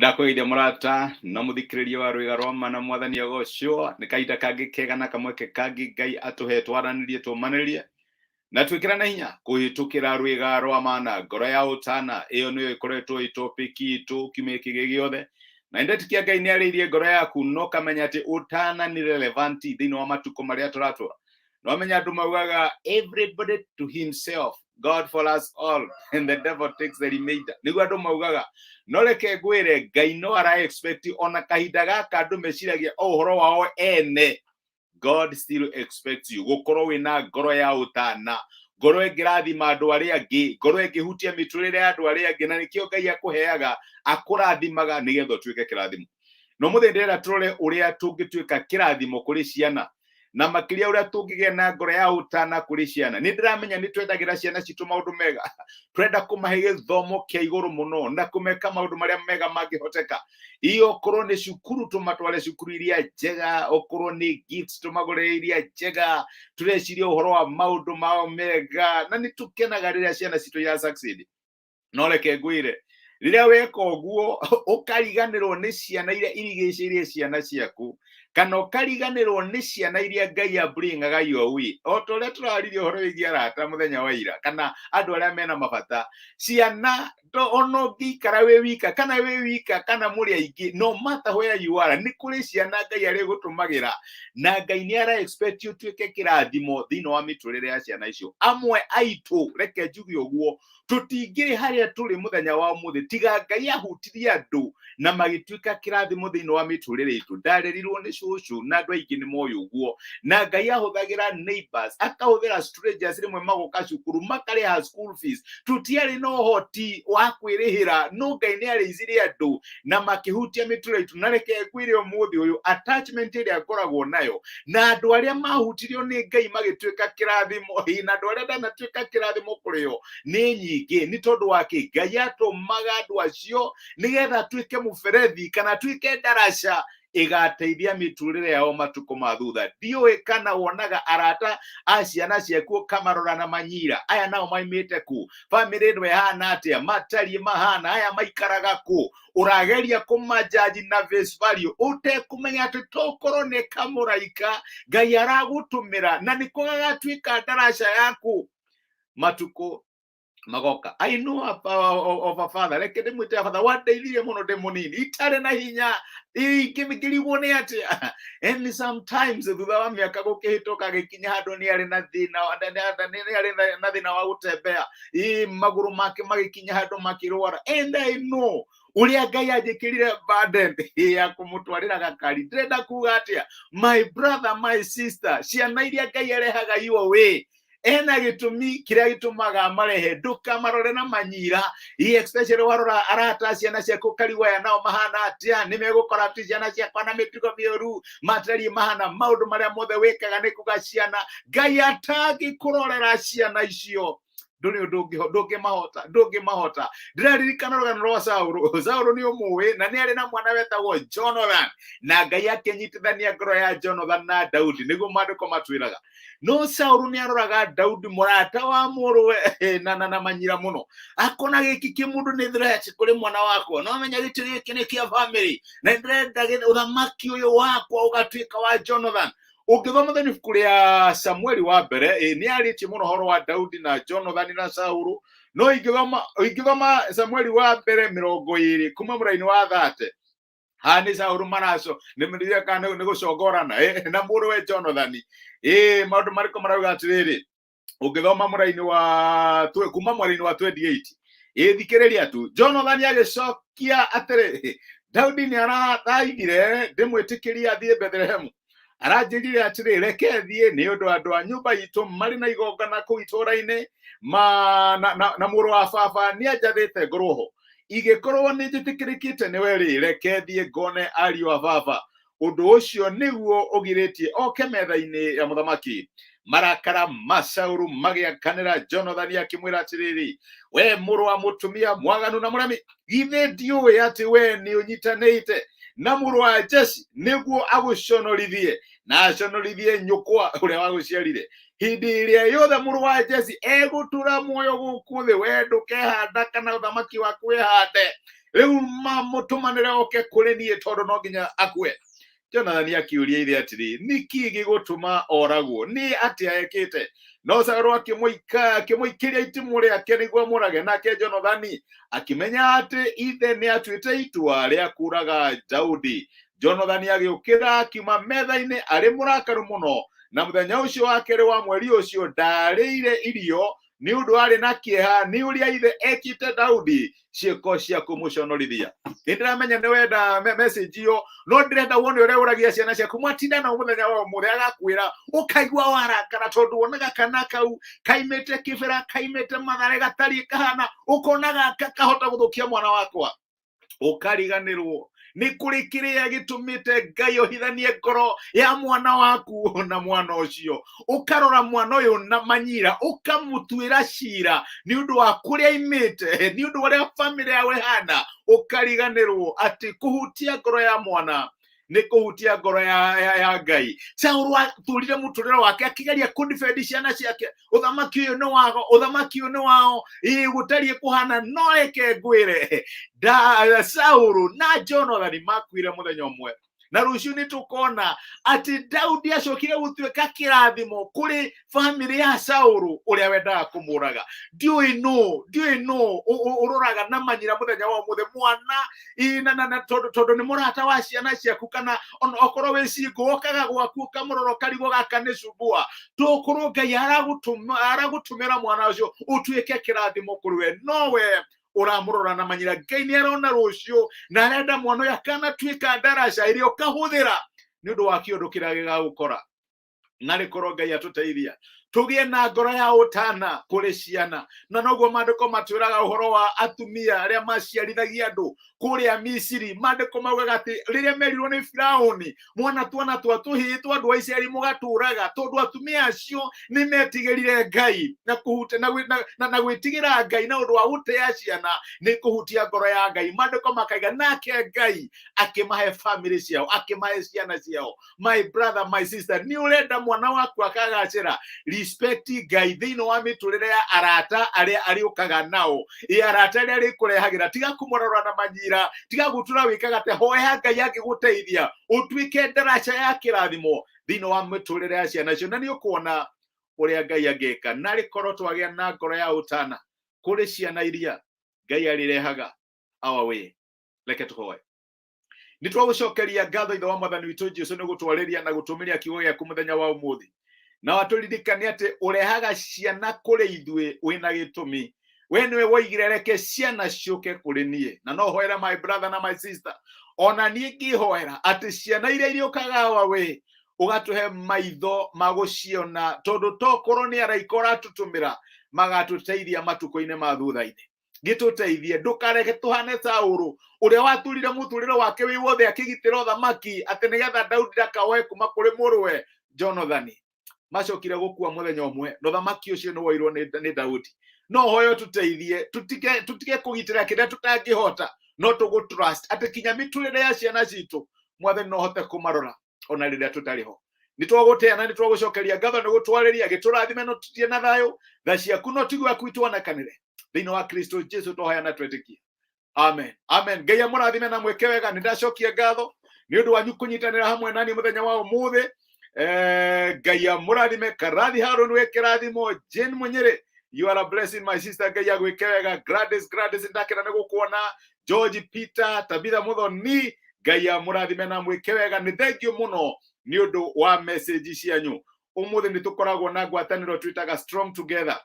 Nĩndakũgeithia mũrata na mũthikĩrĩria wa rwĩga rwa ma na mwathani agocwo. Nĩ kahinda kangĩ kega na kamweke kangĩ Ngai atũhe twaranĩrie, tũmanĩrie na twĩkĩrane hinya kũhĩtũkĩra rwĩga rwa mana. Ngoro ya ũtana ĩyo nĩyo ĩkoretwo ĩ topic itũ kiumia gĩkĩ gĩothe, na ndetikia Ngai nĩ arĩirie ngoro yaku no kamenya atĩ ũtana nĩ relevant thĩinĩ wa matukũ marĩa tũratũra. No amenya andũ maugaga everybody to himself, God for us all and the devil takes the remainder, nĩguo andũ maugaga. No reke ngwĩre, Ngai no ara expect ona kahinda gaka andũ meciragia o ũhoro wao ene, God still expects you gũkorwo wĩna ngoro ya ũtana, ngoro ĩngĩrathima andũ arĩa angĩ, ngoro ĩngĩhutia mĩtũrĩre ya andũ arĩa angĩ. Na nĩkĩo Ngai akũheaga, akũrathimaga nĩgetha ũtuĩke kĩrathimo. No mũthĩ ndĩrenda tũrore ũrĩa tũngĩtuĩka kĩrathimo kũrĩ ciana, na makĩria ũrĩa tũngĩgĩa na ngoro ya ũtana kũrĩ ciana. Nĩ ndĩramenya nĩ twendagĩra ciana citũ maũndũ mega, twenda kũmahe gĩthomo kĩa igũrũ mũno na kũmeka maũndũ marĩa mega mangĩhoteka. Iyo okorwo nĩ cukuru, tũmatware cukuru iria njega, okorwo nĩ gifts, tũmagũrĩre iria njega. Tũreciria ũhoro wa maũndũ mao mega na nĩ tũkenaga rĩrĩa ciana citũ ira succeed. No reke ngwĩre, rĩrĩa weka ũguo ũkariganĩrwo nĩ ciana iria irigicĩirie ciana ciaku, kana ũkariganĩrwo nĩ ciana iria Ngai abringaga your way, o ta ũrĩa tũraririe ũhoro wĩgiĩ arata mũthenya wa ira kana andũ arĩa mena mabata. Ciana to ona ũngĩikara wĩ wika kana wĩ wika kana mũrĩ aingĩ, no matter where you are, nĩ kũrĩ ciana Ngai arĩgũtũmagĩra, na Ngai nĩ ara expect ũtuĩke kĩrathimo thĩinĩ wa mĩtũrĩre ya ciana icio. Amwe aitũ, reke njuge ũguo, tũtingĩrĩ harĩa tũrĩ mũthenya wa ũmũthĩ tiga Ngai ahutirie andũ na magĩtuĩka kĩrathimo thĩinĩ wa mĩtũrĩre itũ. Ndarerirwo nĩ cũcũ na andũ aingĩ nĩ moĩ ũguo, na Ngai ahũthagĩra neighbors, akahũthĩra strangers, rĩmwe magoka cukuru makarĩha school fees. Tũtiarĩ na ũhoti wa kwĩrĩhĩra, no Ngai nĩ arĩithirie andũ na makĩhutia mĩtũrĩre itũ. Na reke ngwĩre, ũmũthĩ ũyũ attachment ĩrĩa ngoragwo nayo na andũ arĩa mahutirio nĩ Ngai magĩtuĩka kĩrathimo, ĩ, na andũ arĩa ndanatuĩka kĩrathimo kũrĩ o nĩ nyingĩ. Nĩ tondũ wa kĩ? Ngai atũmaga andũ acio nĩgetha atuĩke mũberethi kana atuĩke ndaraca ĩgateithia mĩtũrĩre yao matukũ ma thutha. Ndiũĩ kana wonaga arata a ciana ciaku ũkamarora na manyira, aya nao maimĩte kũ? Bamĩrĩ ĩno ĩhana atĩa? Matariĩ mahana aya? Maikaraga kũ? Ũrageria kũmanjaji na face value ũtekũmenya atĩ tokorwo nĩ kamũraika Ngai aragũtũmĩra na nĩko gagatuĩka ndaraca yaku matukũ magoka. I know of a father, reke ndĩmwĩte father, wandeithirie mũno ndĩ mũnini itarĩ na hinya, ingĩrigwo nĩ atĩa. And sometimes thutha wa mĩaka gũkĩhĩtũka, gĩkinya handũ nĩ arĩ na thĩna, nĩ arĩ na thĩna wa gũtembea, ĩ magũrũ make magĩkinya handũ makĩrwara, and I know ũrĩa Ngai anjĩkĩrire burden ya kũmũtwarĩra gakari. Ndĩrenda kuga atĩa, my brother, my sister? Ciana iria Ngai arehaga your way ena gĩtũmi kĩrĩa gĩtũmaga marehe. Ndũkamarore na manyira, ĩ especially warora arata ciana ciaku ũkarigwo aya nao mahana atĩa, nĩ megũkora tu ciana ciakwa na mĩtugo mĩũru, matariĩ mahana maũndũ marĩa mothe wĩkaga. Nĩ kuga ciana, Ngai atangĩkũrorera ciana icio, ndũrĩ ũndũ ndũngĩmahota, ndũngĩmahota. Ndĩraririkana rũgano rwa Saũlũ. Saũlũ nĩ ũmũĩ, na nĩ arĩ na mwana wetagwo Jonathan, na Ngai akĩnyitithania ngoro ya Jonathan na Daudi, nĩguo maandĩko matwĩraga. No Saũlũ nĩ aroraga Daudi, mũrata wa mũrũwe, na manyira mũno, akona gĩkĩ kĩmũndũ nĩ threat kũrĩ mwana wakwa. No amenya gĩtĩ gĩkĩ nĩ kĩa family na ndĩrenda ũthamaki ũyũ wakwa ũgatuĩka wa Jonathan. Ũngĩthoma thĩinĩ ibuku rĩa Samueli wa mbere, ĩ, nĩ arĩtie mũno ũhoro wa Daudi na Jonathan na Saũlũ. No ingĩthoma Samueli wa mbere 20 kuma mũraini wa 30, haha nĩ Saũlũ maraco nĩ kana nĩ gũcongorana, ĩ, na mũrũwe Jonathan. Ĩ maũndũ marĩkũ marauga atĩrĩrĩ? Ũngĩthoma mũraini wa kuma mweri-inĩ wa 28, ĩ thikĩrĩria tu. Jonathan agĩcokia atĩrĩ, "Daudi nĩ arathaithire ndĩmwĩtĩkĩrie athiĩ Bethlehemu. Aranjĩrire atĩrĩ, 'Reke thiĩ, nĩ ũndũ andũ a nyũmba itũ marĩ na igongona kũu itũũra-inĩ ma na mũrũ wa baba nĩ anjathĩte ngorwo ho. Ingĩkorwo nĩ njĩtĩkĩrĩkĩte nĩwe rĩ, reke thiĩ ngone ariũ a baba.' Ũndũ ũcio nĩguo ũgirĩtie oke metha-inĩ ya mũthamaki." Marakara ma Saũlũ magĩakanĩra Jonathani, akĩmwĩra atĩrĩrĩ, "We mũrũ wa mũtumia mwaganu na mũremi, githĩ ndiũĩ atĩ we nĩ ũnyitanĩte na mũrũ wa Jesi nĩguo agũconorithie na aconorithie nyũkwa ũrĩa wagũciarire? Hĩndĩ ĩrĩa yothe mũrũ wa Jesi egũtũra muoyo gũkũ thĩ, we ndũkehanda kana ũthamaki waku wĩhande." Rĩu mamũtũmanĩre oke kũrĩ niĩ, tondũ no nginya akue. Jonathani akĩũria ithe atĩrĩ, nĩkĩ gĩgũtũma oragwo? Nĩ atĩa ekĩte? No Saũlũ akĩmũikĩria itimũ rĩake nĩguo amũrage. Nake Jonathani akĩmenya atĩ ithe nĩ atuĩte itua rĩa kũũraga Daudi. Jonathani agĩũkĩra akiuma metha-inĩ arĩ mũrakaru mũno, na mũthenya ũcio wa kerĩ wa mweri ũcio ndaarĩire irio nĩ ũndũ arĩ na kĩeha nĩ ũrĩa ithe ekĩte Daudi ciĩko cia kũmũconorithia. Nĩ ndĩramenya nĩ wenda message ĩyo, no ndĩrenda wone ũrĩa ũragia ciana ciaku. Mwatinda nao mũthenya wa ũmũthĩ, agakwĩra ũkaigua warakara tondũ wonaga kana kau kaimĩte Kĩbĩra, kaimĩte Mathare, gatariĩ kahana, ũkona gaka kahota gũthũkia mwana wakwa, ũkariganĩrwo nĩ kũrĩ kĩrĩa gĩtũmĩte Ngai ohithanie ngoro ya mwana waku na mwana ũcio. Ũkarora mwana ũyũ na manyira, ũkamũtuĩra cira nĩ ũndũ wa kũrĩa aimĩte, nĩ ũndũ wa ũrĩa bamĩrĩ yao ĩhana, ũkariganĩrwo atĩ kũhutia ngoro ya mwana nĩ kũhutia ngoro ya Ngai. Saũlũ atũrire mũtũrĩre wake akĩgeria kũdefend ciana ciake. Ũthamaki ũyũ nĩ wao, ũthamaki ũyũ nĩ wao, ĩĩ gũtariĩ kũhana. No reke ngwĩre, Saũlũ na Jonathani makuire mũthenya ũmwe, na rũciũ nĩ tũkona atĩ Daudi acokire gũtuĩka kĩrathimo kũrĩ bamĩrĩ ya Saũlũ ũrĩa wendaga kũmũraga. Ndiũĩ nũ, ndiũĩ nũ ũroraga na manyira mũthenya wa ũmũthĩ mwana ĩ, na tondũ nĩ mũrata wa ciana ciaku, kana ona okorwo wĩ cingo okaga gwaku ũkamũrora ũkarigwo gaka nĩ cumbua. Tũkorwo Ngai aragũtũmĩra mwana ũcio ũtuĩke kĩrathimo kũrĩ we, no we ũramũrora na manyira. Ngai nĩ arona rũciũ na arenda mwana ũyũ akanatuĩka ndaraca ĩrĩa ũkahũthĩra nĩ ũndũ wa kĩũndũ kĩrĩa gĩgagũkora. Na rĩkorwo Ngai atũteithia tũgĩe na ngoro ya ũtana kũrĩ ciana, na noguo maandĩko matwĩraga ũhoro wa atumia arĩa maciarithagia andũ kũrĩa Misiri. Maandĩko maugaga atĩ rĩrĩa merirwo nĩ Firaũni, mwana twana twa tũhĩĩ twa andũ a Isiraeli mũgatũraga, tondũ atumia acio nĩ metigĩrire Ngai na kũhuta na gwĩtigĩra Ngai na ũndũ wa gũtĩa ciana nĩ kũhutia ngoro ya Ngai. Maandĩko makaiga nake Ngai akĩmahe famĩlĩ ciao, akĩmahe ciana ciao. My brother, my sister, nĩ ũrenda mwana waku akagacĩra, respect Ngai thĩinĩ wa mĩtũrĩre ya arata arĩa arĩũkaga nao, ĩ arata arĩa arĩkũrehagĩra. Tiga kũmũrora na manyira, tiga gũtura wĩkaga te hoya Ngai angĩgũteithia ũtuĩke ndaraca ya kĩrathimo thĩinĩ wa mĩtũrĩre ya ciana icio, na nĩ ũkuona ũrĩa Ngai angĩka. Na rĩkorwo twagĩa na ngoro ya ũtana kũrĩ ciana iria Ngai arĩrehaga our way. Reke tũhoe. Nĩ twagũcokeria ngatho, Ithe wa Mwathani witũ Jesu, nĩ gũtwarĩria na gũtũmĩria kiugo gĩaku mũthenya wa ũmũthĩ, na watũririkania atĩ ũrehaga ciana kũrĩ ithuĩ wĩna gĩtũmi. We nĩwe woigire, "Reke ciana ciũke kũrĩ niĩ." Na no hoere my brother na my sister, ona niĩ ngĩhoera atĩ ciana iria irĩũkaga our way, ũgatũhe maitho ma gũciona, tondũ tokorwo nĩ araika ũratũtũmĩra magatũteithia matukũ-inĩ ma thutha-inĩ. Gĩtũteithie, ndũkareke tũhane Saũlũ ũrĩa waturire mũtũrĩre wake wĩ wothe akĩgitĩra ũthamaki atĩ nĩgetha Daudi ndakawoe kuma kũrĩ mũrũwe Jonathani. Macokire gũkua mũthenya ũmwe, na ũthamaki ũcio nĩ woirwo nĩ Daudi. No hoyo tũteithie tũtige kũgitĩra kĩrĩa tũtangĩhota, no tũgũ trust atĩ kinya mĩtũrĩre ya ciana citũ, Mwathani, no hote kũmarora ona rĩrĩa tũtarĩ ho. Nĩ twagũtĩa na nĩ twagũcokeria ngatho nĩ gũtwarĩria. Gĩtũrathime no tũtie na thayũ, tha ciaku no tiguo aku ituonekanĩre. Thĩinĩ wa Kristo Jesu twahoya na twetĩkia, amen, amen. Ngai amũrathime na mwĩke wega. Nĩ ndacokia ngatho nĩ ũndũ wanyu kũnyitanĩra hamwe nani mũthenya wa ũmũthĩ. Ngai amũrathime. Karathi Harun, wĩ kĩrathimo. Jane Munyĩrĩ, you are a blessing, my sister. Ngai agwĩke wega. Gladys, Gladys, ndakena nĩ gũkuona. George Peter, Tabitha Muthoni, Ngai amũrathime na mwĩke wega. Nĩ thengiũ mũno nĩ ũndũ wa message cianyu. Ũmũthĩ nĩ tũkoragwo na ngwatanĩro twĩtaga Strong Together,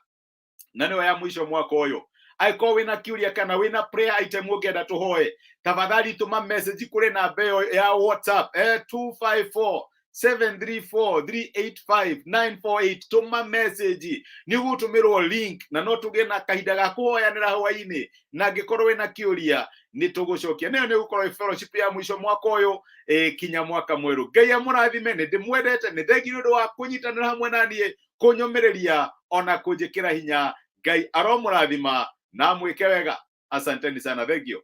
na nĩyo ya mũico mwaka ũyũ. Angĩkorwo wĩna kĩũria kana wĩna prayer item ũngĩenda tũhoe, tafadhali tũma message kũrĩ namba ĩyo ya WhatsApp, 254 734 385 948. Tũma message, nĩ ũgũtũmĩrwo link, na no tũgĩe na kahinda ga kũhoyanĩra hwainĩ, na angĩkorwo wĩna kĩũria nĩ tũgũcokia. Nĩyo nĩ gũkorwo fellowship ya mũico mwaka ũyũ, kinya mwaka mwerũ. Ngai amũrathime. Nĩ ndĩmwendete. Nĩ thengiũ nĩ ũndũ wa kũnyitanĩra hamwe na niĩ, kũnyũmĩrĩria ona kũnjĩkĩra hinya. Ngai aromũrathima na mwĩke wega. Asanteni sana, thank you.